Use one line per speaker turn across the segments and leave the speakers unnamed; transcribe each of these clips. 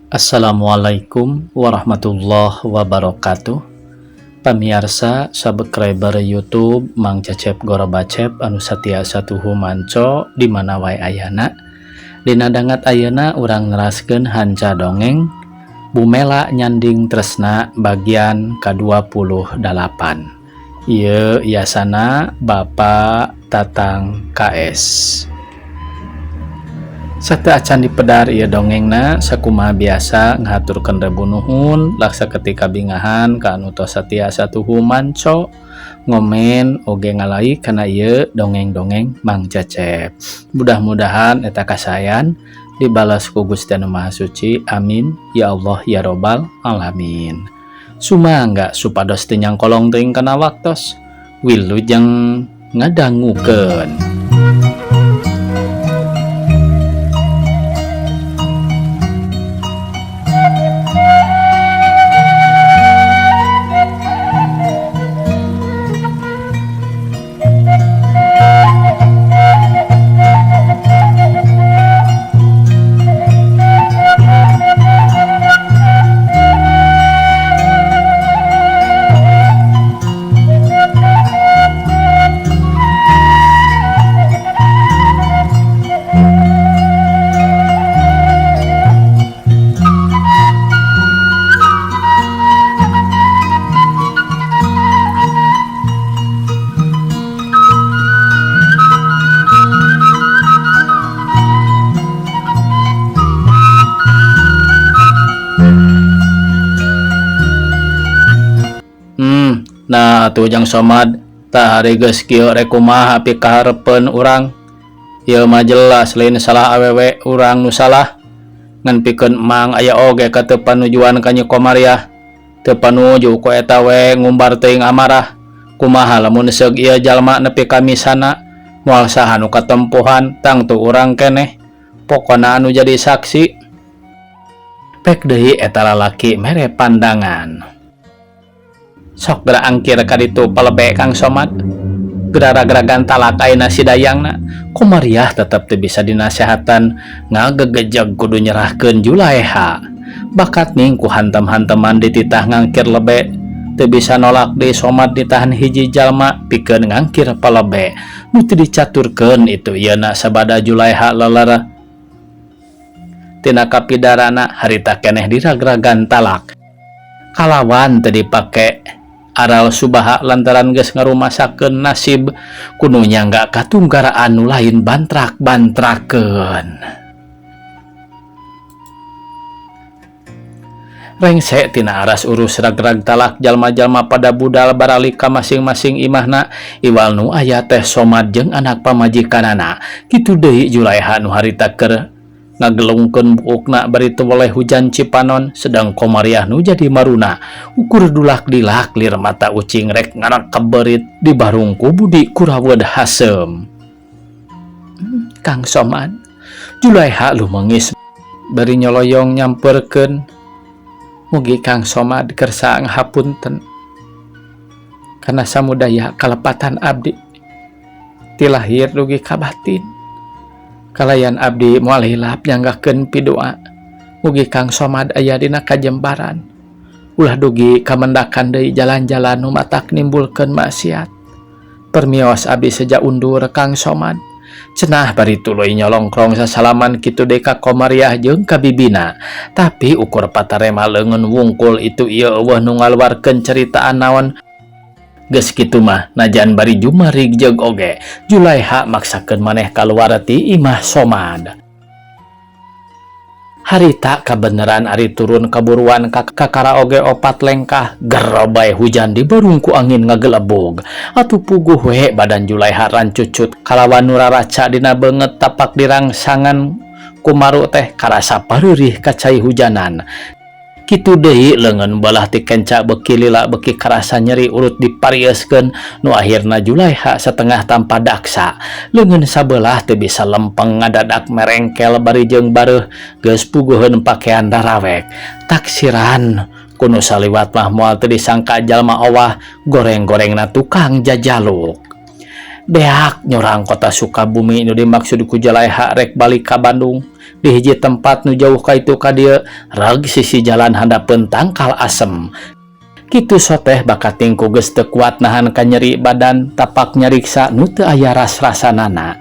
Assalamualaikum warahmatullahi wabarakatuh. Pamiarsa subscriber YouTube Mang Cecep Gorobacep anu satia satuhu manco di mana wae ayana. Dina dangat ayeuna urang neraskeun hanca dongeng Bumela Nyanding Tresna bagian ka-28. Ieu yasana Bapak Tatang KS. Sateuacan dipedar ieu dongengna sakumaha biasa ngahaturkeun rebu nuhun laksa ketika bingahan ka anu tos satia satuhu manco ngomen oge ngalike kana ieu dongeng-dongeng Mang Cecep. Mudah-mudahan eta kasayan dibalas ku Gusti Anu Maha Suci. Amin ya Allah ya Robbal alamin. Sumangga supados teu nyangkolong teuing kana waktos. Wilujeng ngadangukeun. Nah atuh Jang Somad tah ari geus kieu rek kumaha pikaharepeun urang. Ieu mah jelas lain salah awewe urang nu salah. Ngan pikeun emang aya oge ka teu panujuan ka Nyi Komariah. Teu panuju ku eta we ngumbar teuing amarah. Kumaha lamun seug ieu jalma nepi ka misana moal saha nu katempuhan tangtu urang keneh. Pokona anu jadi saksi. Pek deui eta lalaki mere pandangan. Sok geura angkir ka ditu palebe Kang Somad. Gerara-geragan talak ayeuna si dayangna. Komariah tetep teu bisa dinasehatan ngagegejeg kudu nyerahkeun Julaeha. Bakat ning ku hantem-hanteman dititah ngangkir lebe. Teu bisa nolak deui Somad ditahan hiji jalma pikeun ngangkir palebe. Nu teu dicaturkeun itu ieuna sabada Julaeha leler. Tina kapidarana harita keneh diragragan talak. Kalawan teu dipake aral subaha lantaran geus ngarumasakeun nasib kudu nyangga katunggaraan nu lain bantrak-bantrakeun. Rengse tina aras urus ragrag talak jalma-jalma pada budal baralik ka masing-masing imahna iwal nu aya teh Somad jeung anak pamajikanana. Kitu deui Julaeha nu harita keur ngagelungkeun buukna bari teu weleh hujan cipanon sedang Komariah nu jadi maruna ukur dulak-dilak lir mata ucing rek ngarak keberit di barung ku Budi kurawed hasem. Kang Somad Julaeha lumengis bari nyoloyong nyamperkeun mugi Kang Somad kersa ngahapunten kana samudaya kalepatan abdi ti lahir dugi ka batin. Kalayan abdi moal hilap nyanggakeun pidoa mugi Kang Somad aya dina kajembaran ulah dugi kamendakan deui jalan-jalan nu matak nimbulkeun maksiat. Permios abdi seja undur Kang Somad. Cenah bari tuluy nyolongkrong sasalaman kitu deui ka Komariah jeung ka bibina. Tapi ukur patarema leungeun wungkul itu ieu eueuh nu ngaluarkeun ceritaan naon. Geus kitu mah najan bari jumarig jeung oge Julaeha maksakeun maneh kaluar ti imah Somad. Harita kabeneran ari turun kaburuan ka kakara oge opat lengkah gerobae hujan di barungku angin ngagelebog. Atuh puguh we badan Julaeha rancucut kalawan nu raraca dina beungeut tapak dirangsangan kumaru teh karasa pareurih kacai hujanan. Kitu deui leungeun belah ti kenca beuki lila beuki karasa nyeri urut diparieuskeun nu akhirna Julaeha setengah tanpa daksa. Leungeun sabelah teu bisa lempeng ngadadak merengkel bari jeung bareuh geus puguheun pakean darawek. Taksiran kuno saliwat mah moal teu disangka jalma owah goreng-gorengna tukang jajaluk. Beak nyorang kota Sukabumi nu dimaksud ku Julaeha rek balik ka Bandung. Di hiji tempat nu jauh ka itu ka dieu reg sisi jalan handapeun tangkal asem. Kitu soteh bakating ku geus teu kuat nahan kanyeri badan tapak nyariksa nu teu aya ras-rasanana.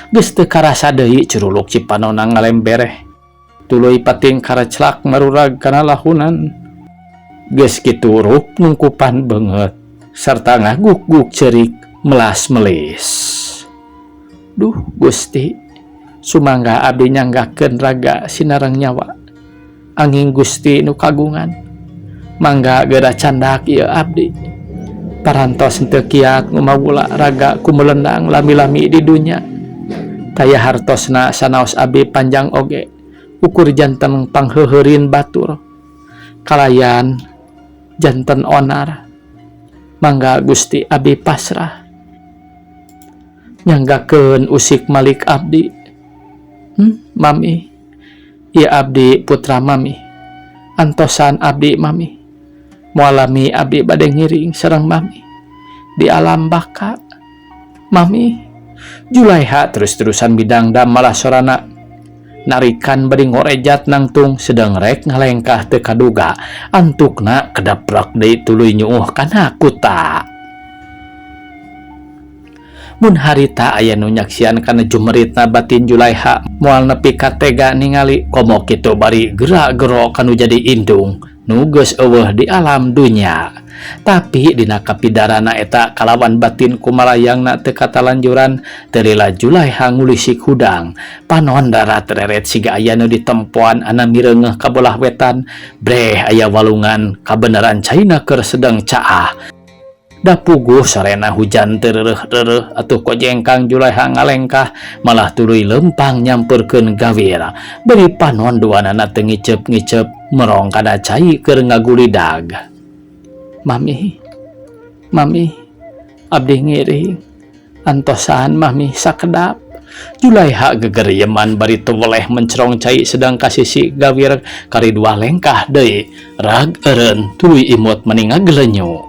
Geus teu karasa deui curuluk cipanona ngalembereh. Tuluy pating kareclak marurag kana lahunan. Geus kitu rup nungkupan beungeut sarta ngaguk-guk ceurik melas-melis. Duh Gusti, sumangga abdi nyanggakeun raga sinareng nyawa. Anging Gusti nu kagungan, mangga geura candak ieu abdi. Parantos henteu kiat ngumawula raga kumelendang lami-lami di dunya. Taya hartosna sanaos abdi panjang oge. Ukur janten pangheuheurin batur kalayan janten onar. Mangga Gusti abdi pasrah nyanggakeun usik malik abdi. Mami, ieu abdi putra mami, antosan abdi mami, moal lami abdi bade ngiring sareng mami di alam baka. Mami, Julaiha terus-terusan bidangdam malah sorana narikan bari ngorejat nangtung sedang rek ngalengkah teu kaduga antukna kedaprak deui tuluy nyuuh kana kuta. Mun harita aya nu nyaksian kana jumeritna batin Julaiha moal nepi ka tega ningali komo kitu bari gera-gero kanu jadi indung nu geus eueuh di alam dunya. Tapi dina kapidarana eta kalawan batin kumalayangna teu katalanjuran teu lila Julaiha ngulisik hudang. Panon darat reret siga aya nu ditempoan ana mireungeuh ka bolah wetan breh aya walungan kabeneran caina keur sedeng caah. Da puguh sarena hujan teu reureuh-reureuh atuh kojengkang Julaiha ngalengkah malah tuluy leumpang nyampeurkeun gawir. Beri panon duanana teu ngiceup-ngiceup merong kana cai keur ngagulidag. Mami, mami, abdi ngiring antosan mami sakedap. Julaiha gegerieman bari teu weleh mencerong cai sedang ka sisi gawir kari dua lengkah deui rag eureun tuluy imut meni ngagelenyu.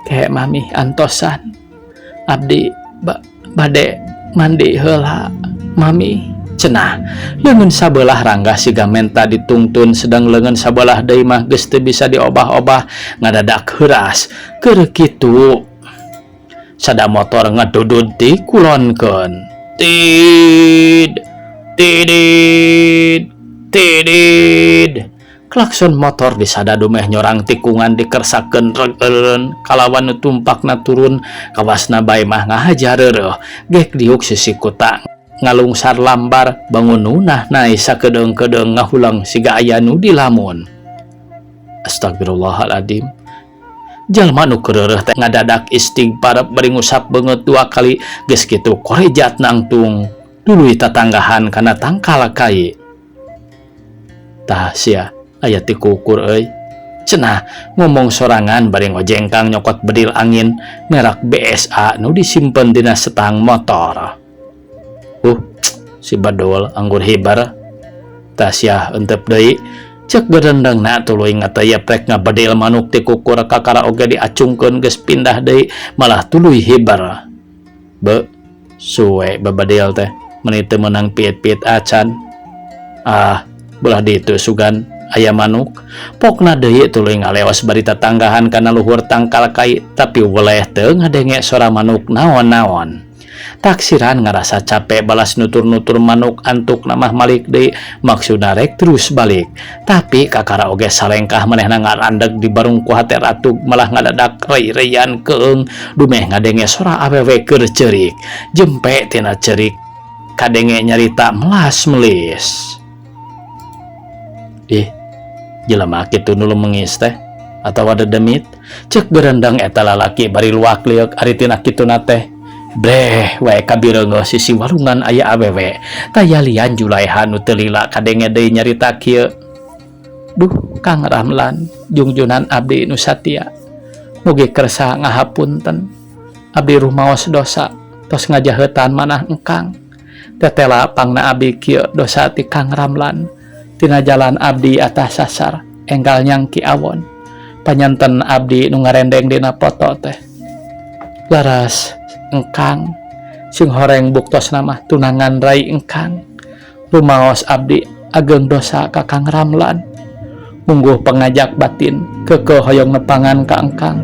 Ke mami antosan abdi bade mandi heula mami. Cenah leungeun sabelah ranggah siga menta ditungtun sedang leungeun sabelah deui mah geus teu bisa diobah-obah ngadadak heuras keur kitu sada motor ngadudud ti kulonkeun. Tid tidid tidid klakson motor disada dumeh nyorang tikungan dikersakeun reg eureun kalawan nu tumpakna turun kawasna bae mah ngahajar reureuh gek diuk sisi kuta ngalungsar lambar bangun nunah nae sakedeung-kedeung ngahulang siga aya nu dilamun. Astagfirullahaladzim. Jalma nu keureureut teh ngadadak istighfar bari ngusap beungeut dua kali geus kitu korejat nangtung tuluy tatanggahan kana tangkal kai. Tah sia aya ti kukur euy. Cenah ngomong sorangan bari ngojengkang nyokot bedil angin merek BSA nu disimpen dina setang motor. Si badol anggur hibar. Tasya entep deui cek gerendengna tuluy ngatayep rek ngabedil manuk ti kukur kakara oge diacungkeun geus pindah deui malah tuluy hibar. Be suwe babadil teh meuni teu meunang piit-piit acan. Ah, belah ditu sugan aya manuk. Pokna deui tuluy ngaleos bari tatanggahan kana luhur tangkal kai tapi weleh teu ngadenge sora manuk naon-naon. Taksiran ngarasa capek balas nutur-nutur manuk antuk namah malik deui maksudna rek terus balik. Tapi kakara oge salengkah manehna ngarandeg di barung ku hate ratug malah ngadadak rei-reian keung dumeh ngadenge sora awewe keur ceurik. Jempe tina ceurik kadenge nyarita melas-melis. Ih, jelema kitu nu lumengis teh atawa dedemit cek gerendeng eta lalaki bari luak lieuk ari tina kituna teh. Breh wae kabireungeuh sisi walungan aya awewe. Taya lian Julaiha nu teu lila kadenge deui nyarita kieu. Duh, Kang Ramlan, jungjunan abdi nu satia. Mugi kersa ngahapunten. Abdi rumaos dosa tos ngajaheutan manah engkang. Tetela pangna abdi kieu dosa ti Kang Ramlan. Tina jalan abdi atas sasar enggal nyangki awon. Panyanten abdi nu ngarendeng dina foto teh. Laras engkang Sing horeng buktosna mah tunangan rai engkang. Rumaos abdi ageng dosa ka Kang Ramlan. Mungguh pangajak batin keukeuh hoyong nepangan ka engkang.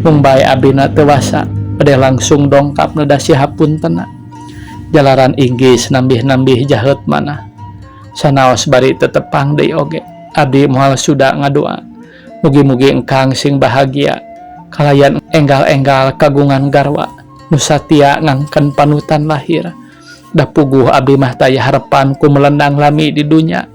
Mung bae abdina teu wasa bade langsung dongkap neda sihapuntenna. Jalaran inggis nambih-nambih jaheut manah. Sanaos bari teu tepang deui oge abdi moal suda ngadoa. Mugi-mugi engkang sing bahagia kalayan enggal-enggal kagungan garwa nu satia ngangken panutan lahir. Da puguh abdi mah taya harepan ku melendang lami di dunya.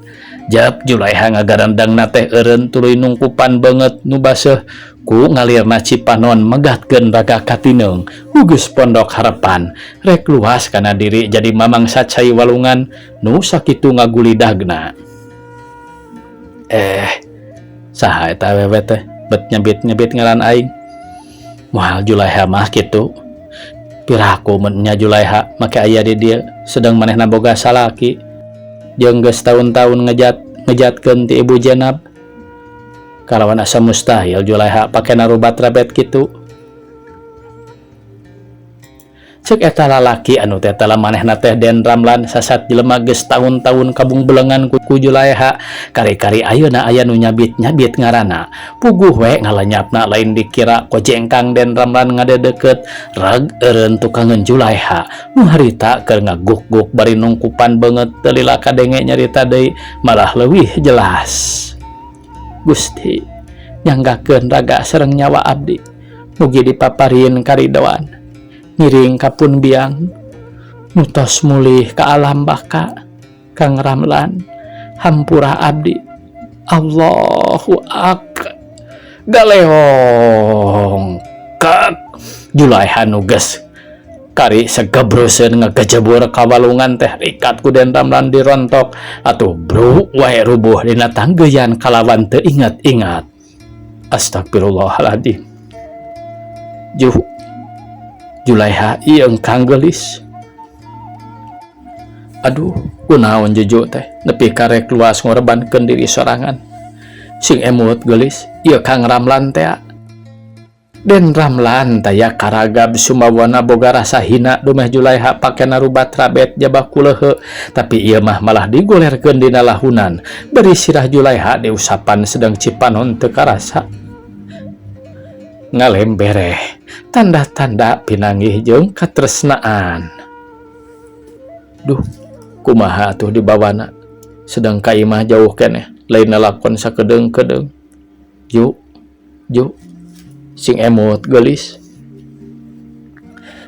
Jap Julaiha ngagarendengna teh eureun tuluy nungkupan beungeut nu baseuh ku ngalirna cipanon megatkeun raga katineung nu geus pondok harepan rek luas kana diri jadi mamangsa cai walungan nu sakitu ngagulidagna. Eh, saha eta awewe teh bet nyebit-nyebit ngaran aing. Moal Julaiha mah kitu. Piraku mun nya Julaiha make aya di dieu sedang manehna boga salaki jeung geus taun-taun ngejat ngejatkeun ti Ibu Jenab. Kalawan asa mustahil Julaiha pake narubat rabet kitu. Cek eta lalaki anu tetela manehna teh Den Ramlan sasat jelema geus taun-taun kabung belengan ku Julaiha kari-kari ayeuna aya nu nyabit-nyabit ngaranna puguh we ngalenyapna lain dikira kojengkang Den Ramlan ngadedeukeut reg eureun tukangeun Julaiha nu harita keur ngaguk-guk bari nungkupan beungeut teu lila kadenge nyarita deui malah leuwih jelas. Gusti nyanggakeun raga sareng nyawa abdi mugi dipaparin karidoan ngiring kapun biang nu tos mulih ka alam baka Kang Ramlan hampura abdi Allahu akbar galeong kak Julaiha nu geus kari segebruseun ngagejebur ka walungan teh rikat ku Den Ramlan dirontok atuh bru wae rubuh dina tanggeyan kalawan teu ingat-ingat. Astagfirullahaladzim. Juh Julaiha ieu engkang geulis. Aduh, kunaon juju teh nepi ka rek luas ngorbankeun diri sorangan. Sing emut geulis, ieu Kang Ramlan tea. Den Ramlan taya karagab sumawana boga rasa hina dumeh Julaiha pake narubat rabet jabah kuleuheu, tapi ieu mah malah digolerkeun dina lahunan. Bari sirah Julaiha diusapan sedang cipanon teu karasa. Ngalembereh tanda-tanda pinanggih jeung katresnaan. Duh, kumaha atuh dibawana sedang ka imah jauh keneh lain lalakon sakedeung-kedeung. Ju, ju, sing emut geulis.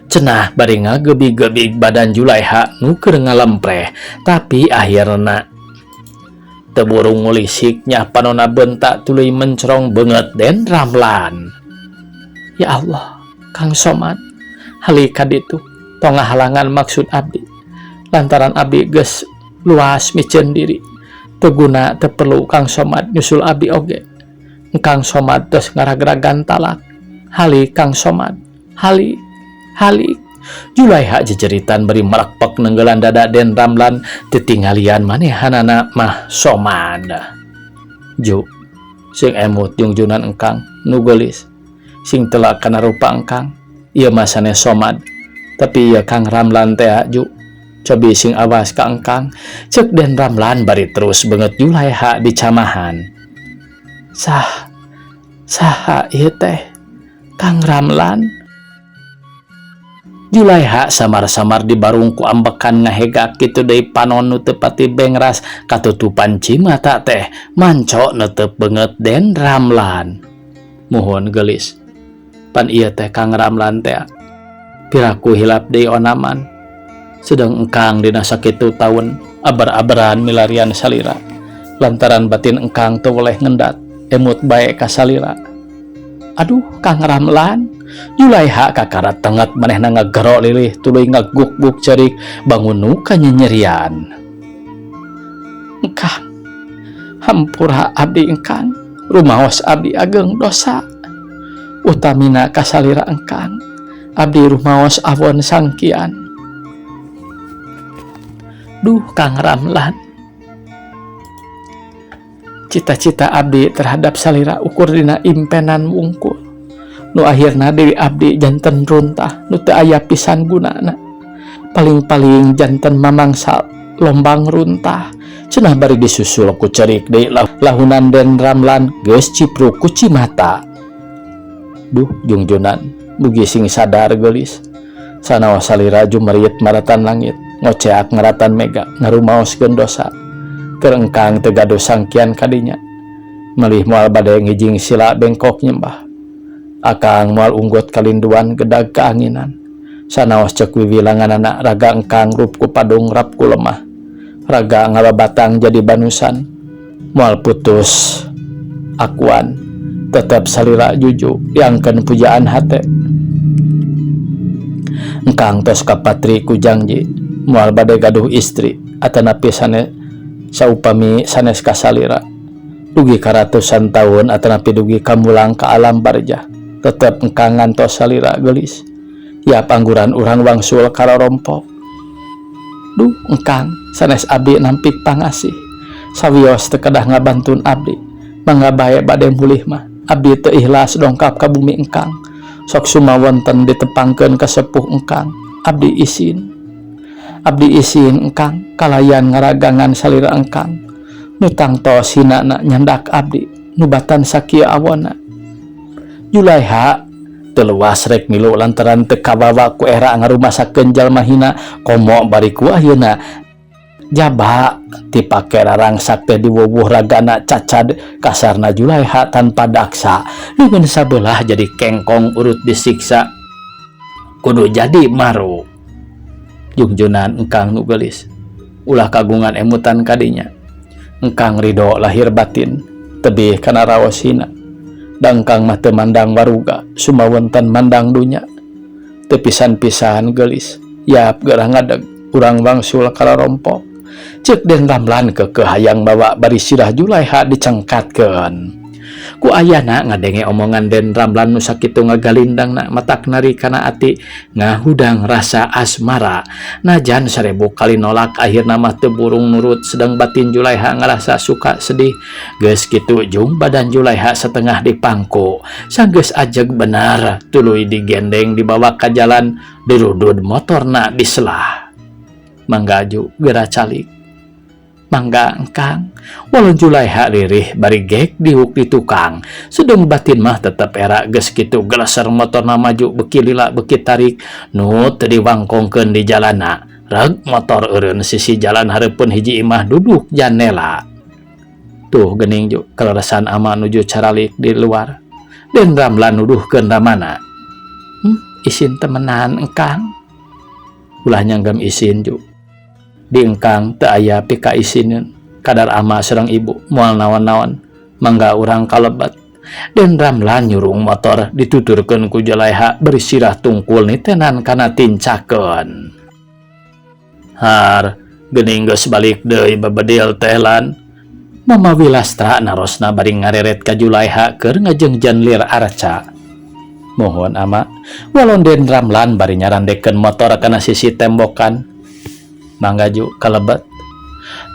Cenah bari ngagebig-gebig badan Julaiha nu keur ngalempreh, tapi akhirna teu burung ngulisik nyah panona bentak tuluy mencrong beungeut Den Ramlan. Ya Allah, Kang Somad, hali ka ditu tong ngahalangan maksud abdi. Lantaran abdi geus luas miceun diri, teu guna teu perlu Kang Somad nyusul abdi oge. Kang Somad tos ngaragragan talak. Hali Kang Somad, hali, hali. Julaiha jejeritan bari merekpek nenggelan dada Den Ramlan tetingalian manehanana mah Somad. Ju, sing emut jungjunan engkang nu geulis. Sing telak kana rupa engkang, ieu mah sanes Somad. Tapi ieu Kang Ramlan teh ju. Cobi sing awas ka engkang, ceuk Den Ramlan bari terus beungeut Julaiha dicamahan. Sah, saha ieu teh? Kang Ramlan. Julaiha samar-samar dibarung ku ambekan ngahegak kitu deui panon nu teu pati bengras katutupan cimata teh manco netep beungeut Den Ramlan. Muhun geulis. Pan ieu teh Kang Ramlan teh. Piraku hilap deui onaman. Sedang engkang dina sakitu taun abar-abaran milarian salira. Lantaran batin engkang teu weleh ngendat emut bae ka salira. Aduh Kang Ramlan. Julaiha kakara tenget manehna ngagero lilih tuluy ngaguk-guk cerik bangun nu kanyanyerian. Engkang hampura abdi engkang rumaos abdi ageng dosa. Utamina kasalira engkang abdi rumaos awon sangkian. Duh Kang Ramlan, cita-cita abdi terhadap salira ukur dina impenan wungkul nu akhirna deui abdi janten runtah nu teu aya pisan gunana. Paling-paling janten mamangsa lombang runtah cenah bari disusul ku cerik deui lahunan Den Ramlan geus cipruk ku cimata. Duh, jungjunan, mugi sing sadar geulis. Sanaos salira jumerit maratan langit, ngoceak ngeratan mega, ngarumaoskeun dosa. Keur engkang teu gaduh sangkian kadinya. Melih moal bade ngijing sila bengkok nyembah. Akang moal unggut kalinduan gedag kaanginan. Sanaos cek wiwilanganana raga engkang rup ku padung rap ku lemah. Raga ngababatang jadi banusan. Moal putus akuan tetep salira juju yangkeun pujaan hate. Engkang tos kapatri ku jangji moal bade gaduh istri atanapi sane saupami sanes kasalira. Dugi ka ratusan taun atanapi dugi ka mulang ka alam barjah tetep engkang ngantos salira geulis. Yap angguran urang wangsul karorompok. Duh, engkang sanes abdi nampik pangasih. Sawios teu kedah ngabantun abdi. Mangga bae bade mulih mah. Abdi teu ikhlas dongkap ka bumi engkang. Sok sumawonten ditepangkeun ka sepuh engkang. Abdi isin. Abdi isin engkang kalayan ngaragangan salira engkang. Nu tangtos hinana nyandak abdi nubatan sakieu awonna. Julaiha teu luas rek milu lantaran teu kabawa ku era ngarumasakeun jalma hina komo bari ku ayeuna jaba dipake rarangsak teh diwuwuh ragana cacad kasarna. Julaiha tanpa daksa leungeun sabelah jadi kengkong urut disiksa kudu jadi maru. Jungjunan engkang nu geulis, ulah kagungan emutan kadinya. Engkang ridho lahir batin tebih kana raos hina. Dangkang mah teu mandang waruga sumawonten mandang dunya teu pisan-pisan geulis. Yap, geura ngadeg urang wangsul kararompok, ceuk Den Ramlan keukeuh hayang bawa bari sirah Julaiha dicengkatkeun. Ku ayana ngadenge omongan Den Ramlan nu sakitu ngagalindangna matak nari kana ati ngahudang rasa asmara. Najan 1000 kali nolak, akhirna mah teu burung nurut. Sedang batin Julaiha ngarasa suka sedih. Geus kitu jung badan Julaiha setengah dipangku. Sanggeus ajeg benar tuluy digendeng dibawa ka jalan, dirudud motorna diselah. Mangga ju, geura calik. Mangga engkang. Walau Julaiha lirih bari gek diuk di tukang, sedeng batin mah tetep era. Geus kitu geleser motorna maju beki lila beki tarik nu teu diwangkongkeun di jalana. Reg motor eureun sisi jalan hareupeun hiji imah duduk janela. Tuh geuning ju, kaleresan ama nuju caralik di luar. Den Ramlan nuduhkeun ramana. Isin temenan engkang. Ulah nyanggem isin ju. Di engkang teu aya pika isineun. Kadar ama sareng ibu moal naon-naon. Mangga urang kalebet. Den Ramlan nyurung motor dituturkeun ku Julaiha bari sirah tungkul nitenan kana tincakeun. Har, geuning geus balik deui bebedil teh lan. Mama Wilastra narosna bari ngareret ka Julaiha keur ngajengjen lir arca. Mohon ama, walon Den Ramlan bari nyarandekeun motor kana sisi tembokan. Mangga ju, kalebet.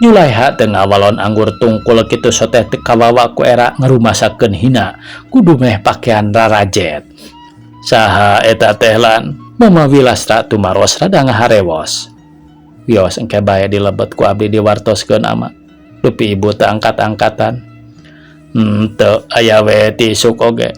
Julaiha teu ngawalon anggur tungkul kitu soteh teu kawawa ku era ngarumasakeun hina kudu meh pakean rarajet. Saha eta teh lan? Mama Wilastra tumaros rada ngaharewos. Wios, engke bae dilebet ku abdi diwartoskeun ama. Dupi ibu teu angkat-angkatan. Teu aya we ti isuk oge.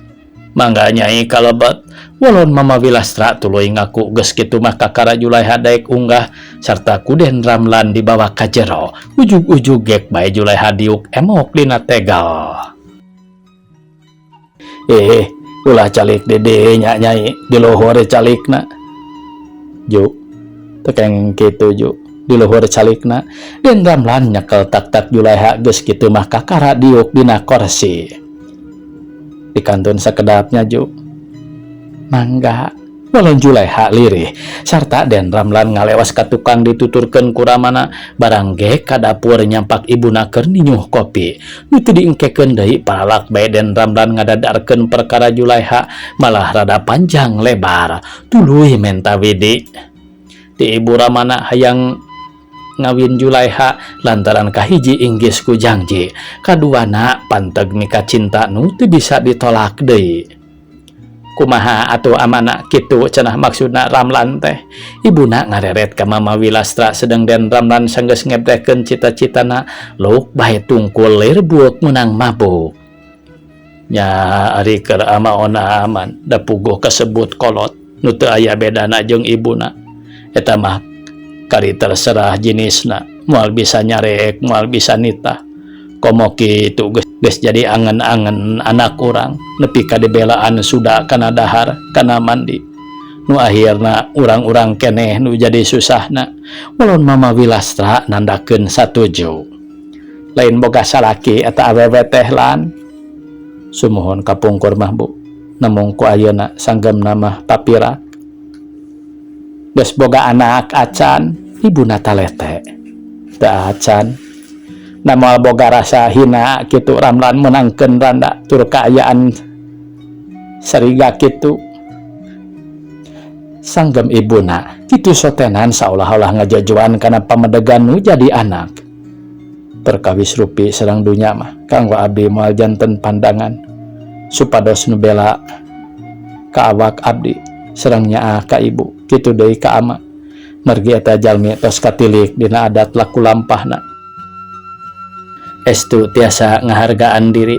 Mangga nyai kalebet. Walon Mama Wilastra tuluy ngaku. Geus kitu mah kakara Julaiha daek unggah sarta ku Den Ramlan dibawa ka jero. Ujug-ujug gek bae Julaiha diuk emok dina tegal. Eh, ulah calik dede nya nyai, di luhur calikna. Ju, teu kenging kitu ju, di luhur calikna. Den Ramlan nyekel tak-tak Julaiha. Geus kitu mah kakara diuk dina korsi. Dikantun sakedapnya ju. Mangga. Walon Julaiha lirih sarta Den Ramlan ngalewas ka tukang dituturkeun ku ramana barang gek ka dapur nyampak ibuna keur ninyuh kopi. Nu teu diengkekeun deui paralak bae Den Ramlan ngadadarkeun perkara Julaiha malah rada panjang lebar tuluy menta widi di ibu ramana hayang ngawin Julaiha lantaran kahiji inggis ku jangji, kaduana panteg mika cinta nu teu bisa ditolak deui. Kumaha atuh amana kitu cenah maksudna Ramlan teh. Ibuna ngareret ka Mama Wilastra sedeng Den Ramlan sanggeus ngebrehkeun cita-citana luk bae tungkul lir buuk meunang mabuk. Nya ari keur ama ona aman da puguh kasebut kolot nu teu aya bedana jeung ibuna. Eta mah kari terserah jinisna moal bisa nyarek moal bisa nitah. Komo kitu geus jadi angen-angen anak urang nepi ka dibelaan suda kana dahar kana mandi. Nu akhirna urang-urang keneh nu jadi susahna. Walon Mama Wilastra nandakeun satuju. Lain boga salaki eta awewe teh lan. Sumuhun kapungkur mah Bu. Nemung ku ayeuna sanggemna mah papirak. Geus boga anak acan, ibuna talete. Teu acan. Da moal boga rasa hina kitu Ramlan meunangkeun randa tur kaayaan sariga kitu. Sanggem ibuna kitu sotenan saolah-olah ngajajuan kana pamedegan nu jadi anak. Perkawis rupi sareng dunya mah kanggo abdi moal janten pandangan supados nu bela ka awak abdi sareng nyaah ka ibu kitu deui ka ama. Margi eta jalmi tos katilik dina adat laku lampahna. Estu tiasa ngahargaan diri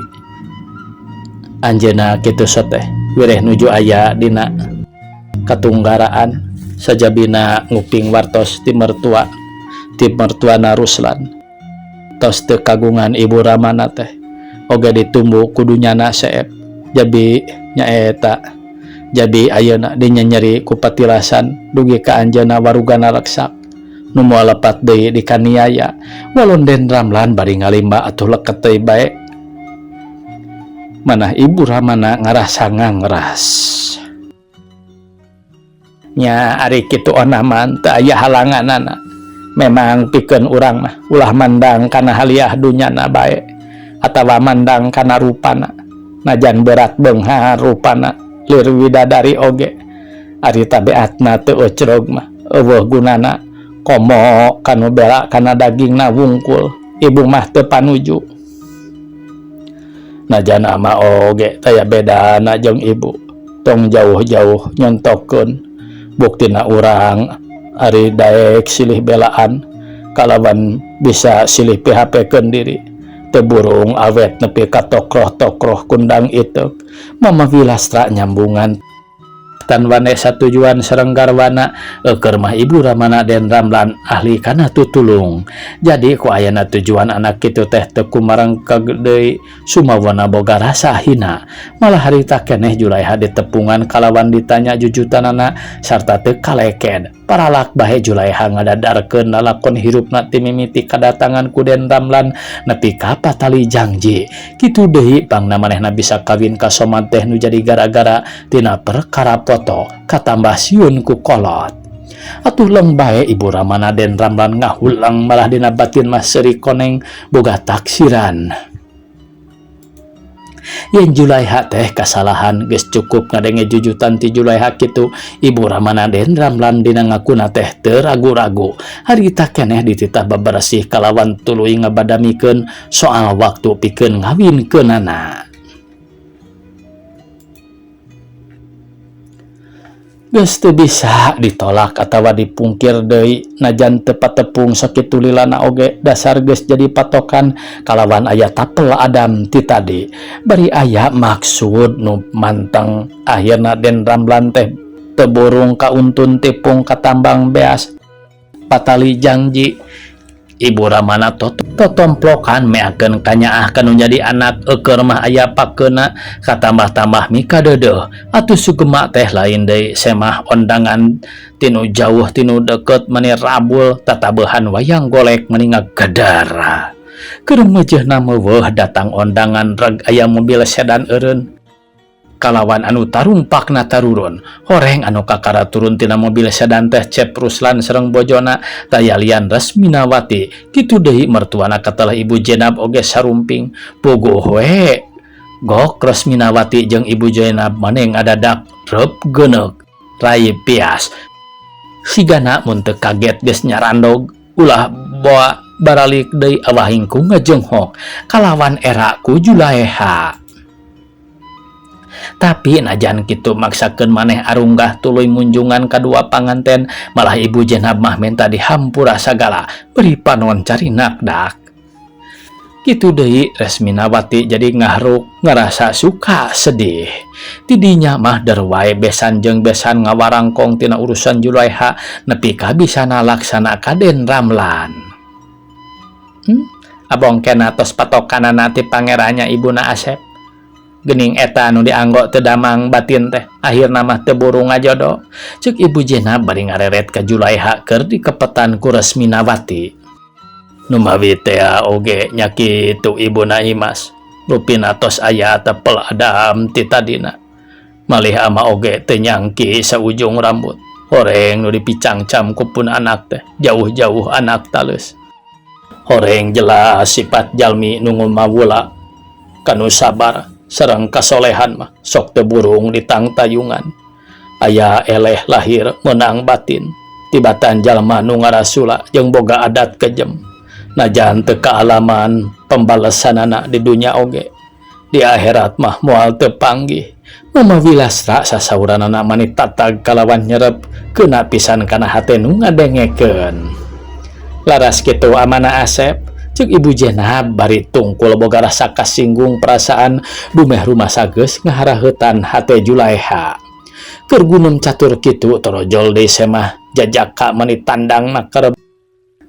anjeunna kitu soteh wireh nuju aya dina katunggaraan sajabina nguping wartos ti mertua ti mertuana Ruslan tos teu kagungan ibu ramana teh oge ditumbu ku dunyana seep jabi nyaeta jabi ayeuna dinyenyeri ku patilasan dugi ka anjeunna warugana reksak nu moal lepat deui dikaniaya walon Den Ramlan bari ngalimba atuh leket deui bae manah ibu ramana ngarasa ngangras nya ari kitu onah mah teu aya halanganana memang pikeun urang mah ulah mandang kana haliah dunyana bae atawa mandang kana rupana najan berat beunghar rupana lir widadari oge ari tabiatna teu ecrog mah eueuh gunana komo kanu bela kana dagingna wungkul ibu mah teu panuju najan ama oge taya bedana jeung ibu tong jauh-jauh nyontokeun buktina urang ari daek silih belaan kalawan bisa silih PHP-keun diri teu burung awet nepi ka tokroh-tokroh kundang iteuk Mama Wilastra nyambungan tan wane satujuan sareng garwana eukeun mah ibu ramana Den Ramlan ahli kana tutulung jadi ku ayana tujuan anak kitu teh teu kumarengkeg deui sumawana boga rasa hina malah harita keneh Julaiha ditepungan kalawan ditanya jujutanana sarta teu kaleked paralak bae Julaiha ngadadarkeun lalakon hirupna ti mimiti kadatangan ku Den Ramlan nepi ka patali jangji kitu deui pangna manehna bisa kawin ka Somad teh nu jadi gara-gara tina perkara foto katambah siun ku kolot atuh leng bae ibu ramana Den Ramlan ngahulang malah dina batin mah seuri koneng boga taksiran yen Julaiha teh kasalahan geus cukup ngadenge jujutan ti Julaiha kitu ibu ramana Den Ramlan dina ngakuna teh teu ragu-ragu harita keneh dititah baberesih kalawan tuluy ngabadamikeun soal waktu pikeun ngawinkeunana. Geus teu bisa ditolak atawa dipungkir deui najan teu patepung sakitu lilana oge dasar geus jadi patokan kalawan aya tapel Adam ti tadi bari aya maksud nu manteng akhirna Den Ramlan teh teu burung kauntun tipung katambang beas patali jangji ibu ramana totomplokan meakeun kanyaah kanu jadi anak eukeun mah aya pakeuna katambah-tambah mikadeudeuh atuh sugema teh lain deui semah ondangan tinu jauh tinu deukeut meni rabul tatabehan wayang golek meni ngagedar keur meujeuhna meuweuh datang ondangan reg aya mobil sedan eureun kalawan anu tarumpakna tarurun horeng anu kakara turun tina mobil sedan teh Cep Ruslan sareng bojona taya lian Resminawati kitu deui mertuana katelah Ibu Jenab oge sarumping puguh we gok Resminawati jeung Ibu Jenab maneh ngadadak reup geuneuk rai pias sigana mun teu kaget geus nyarandog ulah boa baralik deui awah hingkung ngajenghok kalawan era ku Julaeha. Tapi najan kitu maksakeun maneh arunggah tuluy ngunjungan kadua panganten, malah Ibu Jenab mah menta dihampura sagala bari panon carinakdak. Kitu deui Resminawati jadi ngahruk ngarasa suka sedih. Tidinya mah der wae besan jeung besan ngawarangkong tina urusan Julaiha nepi ka bisa nalaksana ka Den Ramlan. Abong kena tos patokanana ti pangerannya ibuna Asep. Gening eta nu dianggo teu damang batin teh akhirna mah teu buru ngajodo. Ceuk Ibu Jenab bari ngareret ka Julaiha keur dikepetan ku Resminawati. Numawi tea oge nya kitu ibuna Imas. Rupina tos aya tepel adam ti tadina. Malih ama oge teu nyangki saujung rambut. Horeng nu dipicangcam ku pun anak teh jauh-jauh anak taleus. Horeng jelas sifat jalmi nu ngumawula kanu sabar sareng kasolehan mah sok teu burung ditangtayungan. Aya eleh lahir meunang batin tibatan jalma nu ngarasula jeung boga adat kejem. Najan teu kaalaman pembalesanana di dunya oge di akhirat mah moal teu panggih. Mama Wilastra sasauranana mani tatag kalawan nyerep keuna pisan kana hate nu ngadengekeun. Laras kitu amana Asep, ceuk Ibu Jenab bari tungkul boga rasa kasinggung perasaan dumeh rumasa geus ngaharaheutan hate Julaiha. Keur gunem catur kitu torojol deui semah jajaka mani tandangna kerep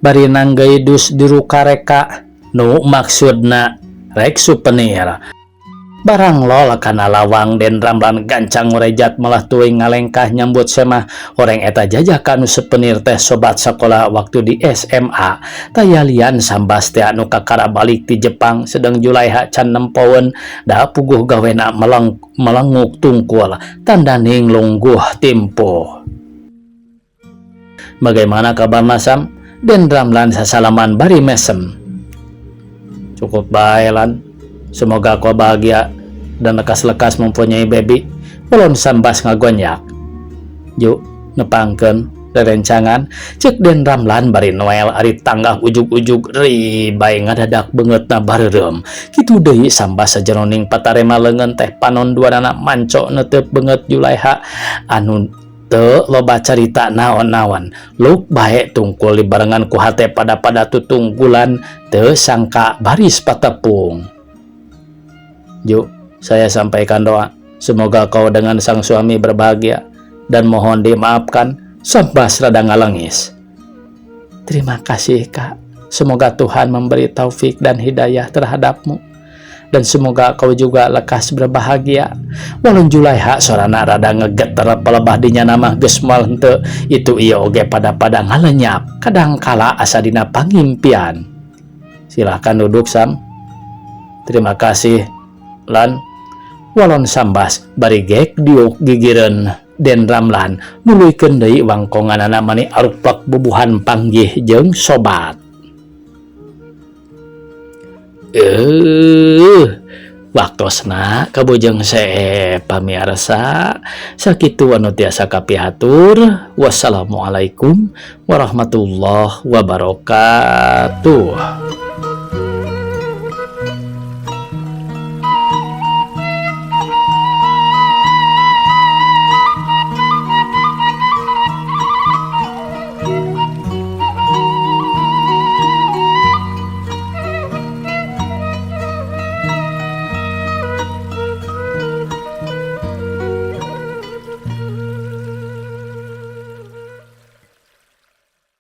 bari nanggeuy dus dirukareka nu maksudna rek supenir. Barang lol kana lawang Den Ramlan gancang ngurejat malah tuluy ngalengkah nyambut semah. Horeng eta jajaka nu sepenir teh sobat sakola waktu di SMA. Taya lian Sambas teh anu kakara balik ti Jepang sedang Julaiha can nempoeun da puguh gawena melenguk tungkul tandaning lungguh timpuh. Bagaimana kabar Sam? Den Ramlan sasalaman bari mesem. Cukup bae Lan. Semoga kau bahagia dan lekas-lekas mempunyai baby. Walon Sambas ngagonyak. Yuk, nepangkeun rerencangan. Cek Den Ramlan bari Noel ari tanggah ujug-ujug ribai ngadadak beungeutna bareureum. Kitu deui Sambas sajeroning patarema leungeun teh panon duanana manco neuteup beungeut Julaiha anu teu loba carita naon-naon. Luk bae tungkul dibarengan ku hate pada-pada tutungkulan teu sangka baris patepung. Ju, saya sampaikan doa. Semoga kau dengan sang suami berbahagia dan mohon dimaafkan. Sambas rada ngalengis. Terima kasih kak. Semoga Tuhan memberi taufik dan hidayah terhadapmu. Dan semoga kau juga lekas berbahagia. Walon Julaiha sorana rada ngegeter pelebah dinya nama geus moal henteu. Itu ieu oge pada-pada ngalenyap. Kadang kala asa dina pangimpian. Silahkan duduk Sam. Terima kasih Lan. Walon Sambas bari gek diuk gigireun Den Ramlan nuluykeun deui wangkonganana mani aruplek bubuhan panggih jeung sobat. Waktosna kabujeng seep pamiarsa sakitu anu tiasa kapihatur. Wassalamualaikum warahmatullahi wabarakatuh.